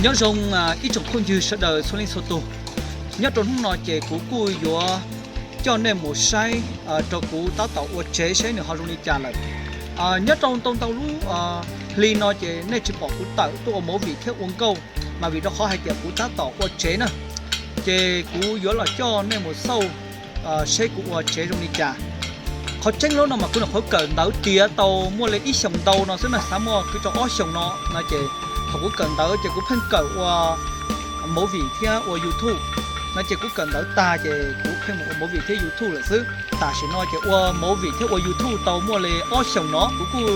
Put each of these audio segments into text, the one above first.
Nyob zoo ib tsoom phooj ywg sawv daws txhua leej txhua tus. Nyob rau hnub no ces kuv kuj yuav coj nej mus saib rau kuv tab tom ua tsev saib nws ho zoo li cas lawm. Nyob rau ntau ntau lub hli no ces nej tsis pom kuv tawm tuaj ua movie thiab ua nkauj, mas vim rau qhov hais tias kuv tab tom ua tsev na. Ces kuv yuav los coj nej mus xauj saib kuv ua tsev zoo li cas. Qhov tseeb lub no mas kuv nyuam qhuav kawm ntawv tiav tau muaj li ib xyoos ntau no xwb na, xav muaj kwv rau ob xyoos no no ces thaum kuv kawm ntawv ces kuv pheej kawm ua movie thiab ua YouTube no ces kuv kawm ntawv tag ces kuv pheej mus ua movie thiab YouTube lawm xwb. Tam sim no ces ua movie thiab ua YouTube tau muaj li ob xyoos no kuv kuj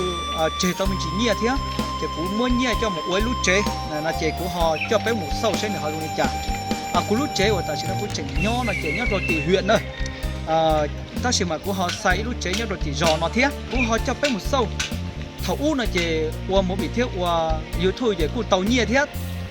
tseg tau me ntsis nyiaj thiab, ces kuv muab nyiaj coj mus ua ib lub tsev no ces kuv ho coj peb mus xauj saib nws ho zoo li cas. Kuv lub tsev uas tam sim no kuv tseem nyob no ces nyob rau tim huyện na, tab sis mas kuv ho xa ib lub tsev nyob rau tim zos no thiab. Kuv ho coj peb mus xauj. Thaum ub no ces ua movie thiab ua YouTube ces kuj tau nyiaj thiab,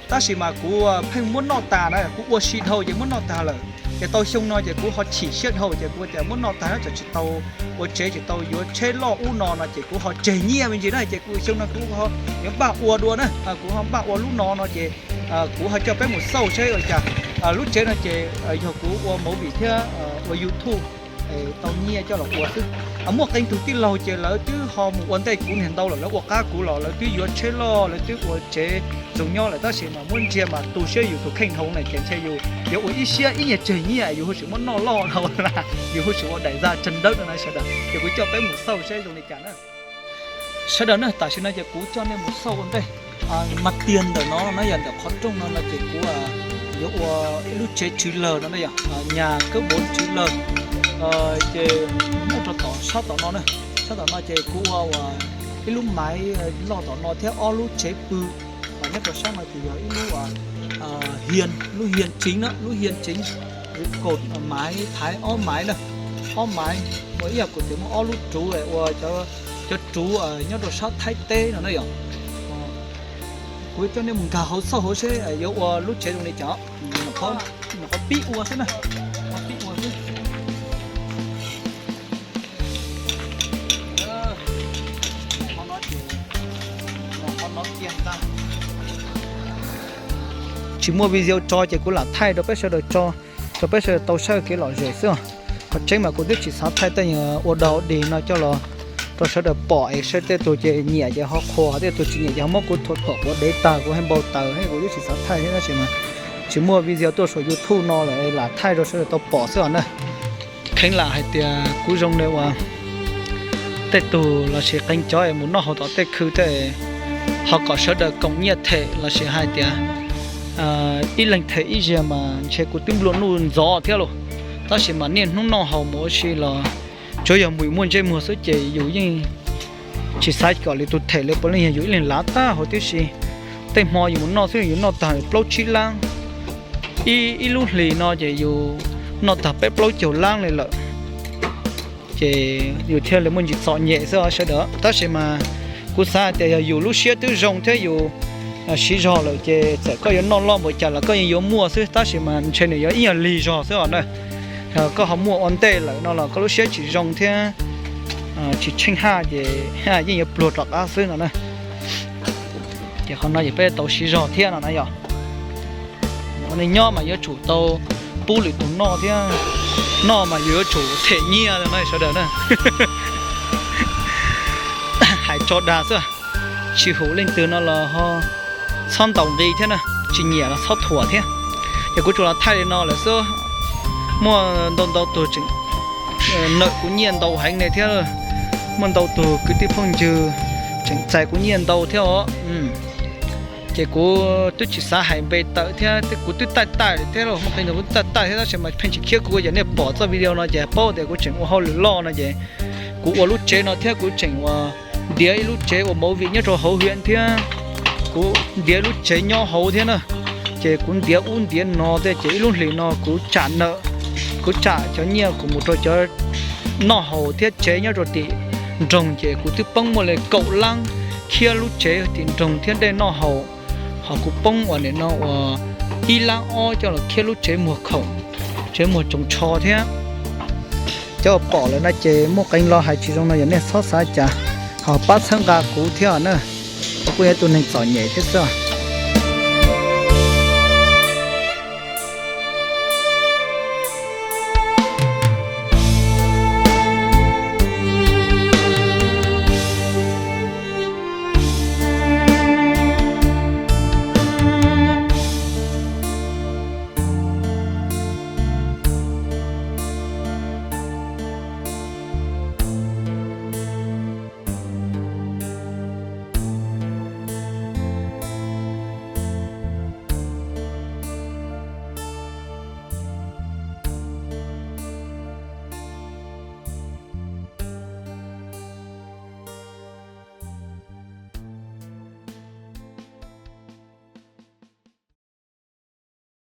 tab sis mas kuv pheej muab noj tas na, kuv ua si dhau ces muab noj tas lawm. Ces tau xyoo no ces kuv ho chim siab dhau ces kuv tias muab noj tas na, txawm tsis tau ua tsev tsis tau yuav tsheb loj ub no no ces kuv ho tseg nyiaj me ntsis na, ces kuv xyoo no kuv ho yuav npaj ua dua na, kuv ho npaj ua lub no no ces kuv ho coj peb mus xauj saib ua cas. Lub tsev no ces yog kuv ua movie thiab ua YouTube tau nyiaj coj los ua xwb. Muaj qee tus tij laug ces lawv twb ho mus ua ntej kuv niag ntau lawm, lawv ua qab kuv los lawv twb yuav tsheb loj, lawv twb ua tsev zoo nyob lawm, tab sis mas muab ntsia mas tu siab yus tus kheej dhau na ces ntshe yus yuav ua ib siab ib nyuag tseg nyiaj yus hu sim muab noj loj dhau na, yus hu sim ua daim zaj tsag dawb no na sawv daws, ces kuv coj peb mus xauj saib zoo li cas na. Sawv daws na, tam sim no ces kuv coj nej mus xauj ua ntej. Mas tiag ntawm no na, yog ntawm qhov rooj no no ces kuv yuav ua ib lub tsev tswv lawg no na, yog nhà cấp bốn tswv lawg. Ces nyob rau tom sab tom no na, sab tom no ces kuv ua ib lub maiv loj tom no thiab ob lub tsev pw. Nyob rau sab no ces yog ib lub hiên, lub hiên chính na, lub hiên chính, kaum maiv thaiv ob maiv na, ob maiv, ua ib yam kuv tias muaj ob lub ruv ua cov ruv nyob rau sab Thaib teb no na yom. Kuv coj nej mus nkag hauv xauj hauv seb yuav ua lub tsev zoo li cas. Nyuam qhuav pib ua xwb na, pib ua xwb. Tsis muaj video tso ces kuv lam thaij rau peb sawv daws tso, rau peb sawv daws tau saib kev lom zem xwb. Qhov tseeb mas kuv twb tsis xav thaij tej ua dog dig no coj los rau sawv daws pom es saib tej tug ces nyiam ces ho qhuas, tej tug tsis nyiam ces ho muab kuv thuam thuam quav dev tag, kuv hais npau taws thiab kuv twb tsis xav thaij thiab, tab sis mas tsis muaj video tuaj saum YouTube no lawm lam thaij rau sawv daws tau pom xwb os na. Kheev lam hais tias kuv zoo li uas tej tug lossis qee cov es mus noj hauv tom tej khw tej, ho kom sawv daws koom nyiaj them lossis hais tias ib leeg them ib zaug mas ntshe kuv twb nplua nuj ntxov thiab lauj. Tab sis mas niaj hnub noj haus mus ua si los tsuav yog mus muaj ntsej muag xwb ces yus yeej tsis xav kom lwm tus them li, puav leej yog yus ib leeg lav tag huv tib si. Tej hmo yus mus noj xwb yus noj tag plaub tsib lab, ib lub hlis no ces yus noj tag peb plaub caug lab li lawm. Ces yus thiaj li muaj ntsis txom nyem xwb os sawv daws. Tab sis mas kuv xav hais tias yog yus lub siab twb zoo thiab yus siv zog lawm ces txawm koj yuav noj loj npaum cas los koj yeej yuav muaj xwb, tab sis mas ntshe nws yuav ib yam lig zog xwb os na. Koj ho muaj ua ntej lawm no los koj lub siab tsis zoo thiab tsis tsheej haj ces yeej yuav pluag rov qab xwb no na. Ces qhov no ces peb tau siv zog thiab no na yom. Ua neej nyob mas yuav tsum tau pub lwm tus noj thiab, noj mas yus yuav tsum them nyiaj no sawv daws na. Hais tso dag xwb, tsis hum leej twg no los ho txhob ntaus nqi thiab na, tsis nyiam los txhob thuam thiab. Ces kuv tsuas los thaij li no lawm xwb. Muaj ntau ntau tug tseem nawm kuv nyiaj ntau heev li thiab, muaj ntau tug kwv tij phooj ywg tseem txais kuv nyiaj ntau thiab os. Ces kuv twb tsis xav hais npe tawm thiab, kuv twb taij taij thiab lauj, muaj qee ntawd kuv twb taij taij thiab tab sis mas pheej tsis khiav kuv, yog nej pom txoj video no ces paub tias kuv tseem ua hauj lwm loj no ces kuv ua lub tsev no thiab kuv tseem ua ntiav ib lub tsev ua movie nyob rau hauv hiam thiab, kuv ntiav lub tsev nyob hauv thiab na. Ces kuv ntiav ub ntiav no thiab ces ib lub hlis no kuv tsam nyiaj, kuv tsam cov nyiaj kuv mus rau cov noj haus thiab tsev nyob rau tim nroog ces kuv twb poob muaj li kaum lab khiab lub tsev tim nroog thiab dej noj haus. Ho kuv poob uas nim no uas ib lab ob coj los khiab lub tsev muag khoom, tsev muag tsoos tsho thiab. Cov pom lawm no ces muaj qee lo hais tsis zoo no yog nej txhob xav cas, ho pab txhawb nqa kuv thiab na. Kuv kuj yog tus neeg txom nyem thiab xwb.